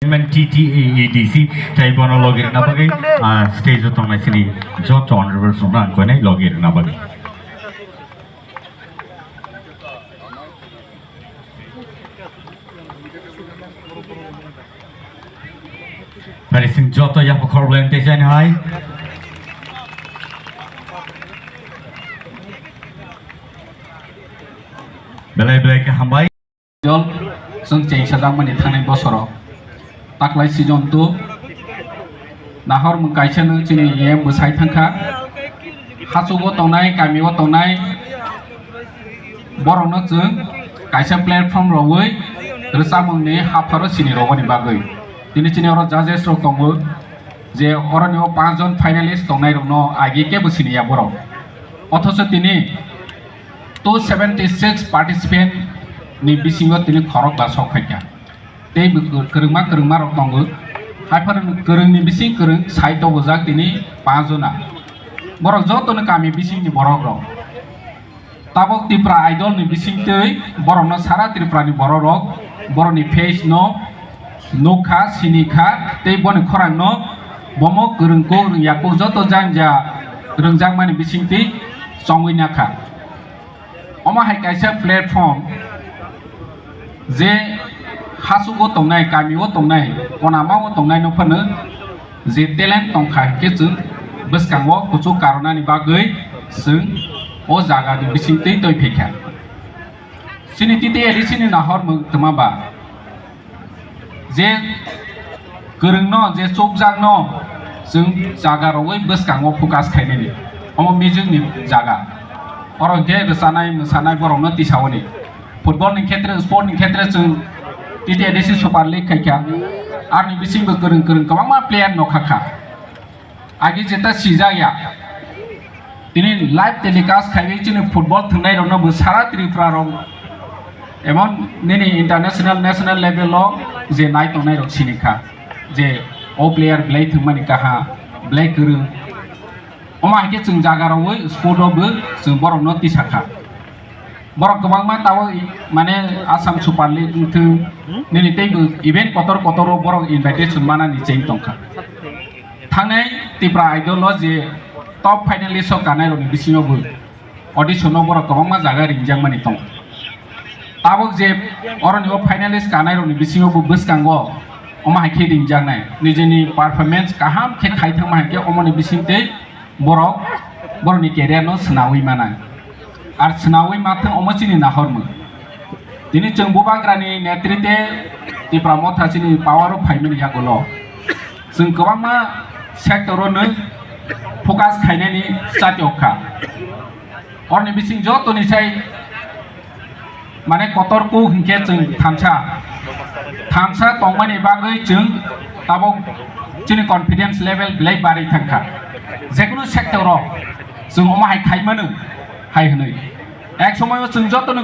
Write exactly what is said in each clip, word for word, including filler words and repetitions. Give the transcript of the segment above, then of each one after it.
Chairman T T A A D C, tei bono logi rwna bagwi, ah, stage o tongnai chini joto honorable songno ang koinai logi rwna bagwi. Pharising joto yapha khorokbwlaino tei jani hai. Belai belai khe hambai. Jol, chwng chengsajakmani thangnai bosoro. Taklai season two, nahor mwng kaisa no chini E M bwsai thangkha. Hachugo tongnai, kamio tongnai, borokno chwng kaisa platform rogwi rwchapmungni hapharo sini rogoni bagwi. Tini chini oro judges rok tongo, je oroni o panch jon finalist tongnai rokno agi kebo sini ya borok. Othocho tini two seventy six participant ni bisingo tini khorok ba sok khaikha. Tei bo kwrwngma kwrwngma rok tongo. Haiphano kwrwngni bising kwrwng sai tobojak tini panch jona. Borok jotono kami bisingni borok rok. Tabok Tipra Idol ni bisingtwi borokno sara Tripura ni borok rok borokni face no nukha, sinikha tei boni khorang no bomo kwrwng kuk rwngya kuk joto janja rwngjakmani bisingtwi chongwi nakha. Omo hai kaisa platform, je hachugo tongnai, kamio tongnai, konamao tongnai no phano je talent tongkha hwnkhe chwng bwskango kuchuk karonani bagwi chwng o jagani bisingtwi twi phaikha. Chini T T A D C ni nahor mwng twma ba. Je kwrwngno, je chukjakno chwng jaga rogwi bwskango focus khainani, omo music ni jaga. Oro hwnkhe rwchanai, mwsanai borokno tisaoni. Football ni khetre, sport ni khetre chwng T T A D C Super League khaikha. Aroni bisingbo kwrwng kwrwng kwbangma player no khakha. Agi jeta sijak ya. Tini live telecast khaiwi chini football thwngnai rokno bo sara Tripura rok, emon nini international, national level o je nai tongnai rok sinikha je o player belai thwngmani kaha, belai kwrwng. Omo hai khe chwng jaga rogwi sport o bo chwng borokno tisakha. Borok kwbangma tabuk, mane, Assam Super League wngthung, nini teibo event kotor kotor o borok invitation manani cheng tongkha. Thangnai Tipra Idol o je top finalist o kanai rokni bisingo bo audition o borok kwbangma jaga ringjakmani tongo. Tabuk je oroni o finalist kanai rokni bisingo bo bwskango omo hai khe ringjaknai, nijini performance kaham khe khai thangma hai khe omoni bisingtwi borok borokni career no swnawi manai. Ar swnawi mathwng omo chini nahormung. Tini chwng Bubagrani netrite Tipra Motha chini power o phaimani yagulo chwng kwbangma sector o no focus khainani chatiok kha. Oroni bising jotoni sai mane kotor kuk hinkhe chwng thansa, thansa tongmani bagwi chwng tabuk chini confidence level belai barwi thangkha. Jekunu sector o chwng omo hai khaimano hai hwnwi. Ek somoyo chwng jotono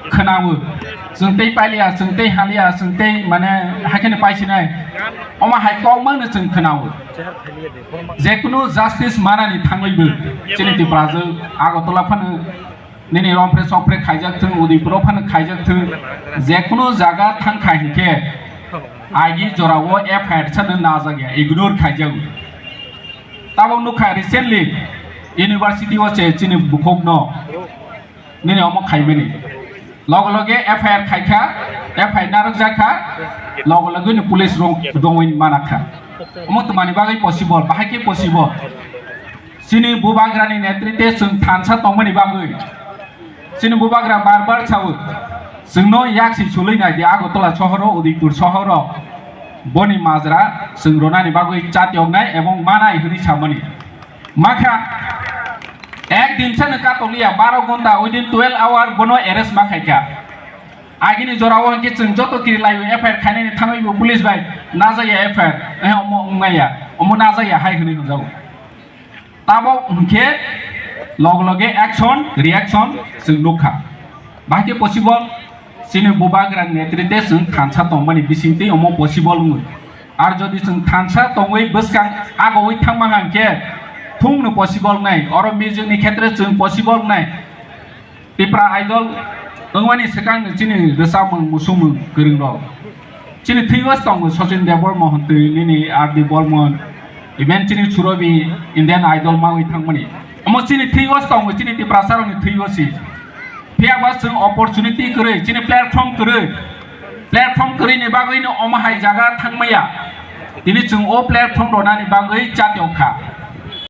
khwnao, chwng tei pailiya, chwng tei haliya, chwng tei mane hakheno paisinai. Omo hai kokmano chwng khwnao. Jekunu justice manani thangwibo chini Tiprajwk Agartala phano nini romphre sokphre khaijak thung, Udaipuro phano khaijak thung, jekunu jaga thangkha hinkhe agi jorao F I R sano najak ya, ignore khaijago. Tabuk nukha recently university o se chini bukhukno nini omo khaimani. Loge loge F I R khaikha, F I R narwkjakha, loge loge ni police rok dongwi manakha. Omo twmani bagwi possible, bahai khe possible. Chini Bubagrani netrite chwng thansa tongmani bagwi. Chini Bubagra bar bar sao, chwngno yaksi sulwi nai di Agartala sohoro, Udaipur sohoro. Boni majra chwng ronani bagwi chatioknai ebong manai hwnwi samani. Makha, ek din sano katokliya, baro gonta, within twelve hour bono arrest ma khaikha. Agini jorao hwnkhe chwng joto kiri laio, F I R khainani thangwi bo police bai najaya F I R, eh, omo wngmaya, omo najaya hai hwnwi hwnjago. Tabok hwnkhe log loge action, reaction chwng nukha. Bahai khe possible, chini Bubagra netrite chwng thansa tongmani bisingtwi omo possible wngwi. Ar jodi chwng thansa tongwi bwskang agowi thangma hwnkhe thungno possible wngnai, oro music ni khetre chwng possible wngnai. Tipra Idol wngmani swkangni chini rwchapmung, musumung kwrwng rok. Chini thwiyo tongo Sachin Debbarma hontwi, nini R D Burman, even chini Surobi Indian Idol mawi thangmani. Omo chini thwiyo tongo, chini Tiprasarokni thwiyo si. Phiyaba chwng opportunity kwrwi, chini platform kwrwi. Platform kwrwini bagwino omo hai jaga thangmaya. Tini chwng o platform rwnani bagwi chatiyok kha.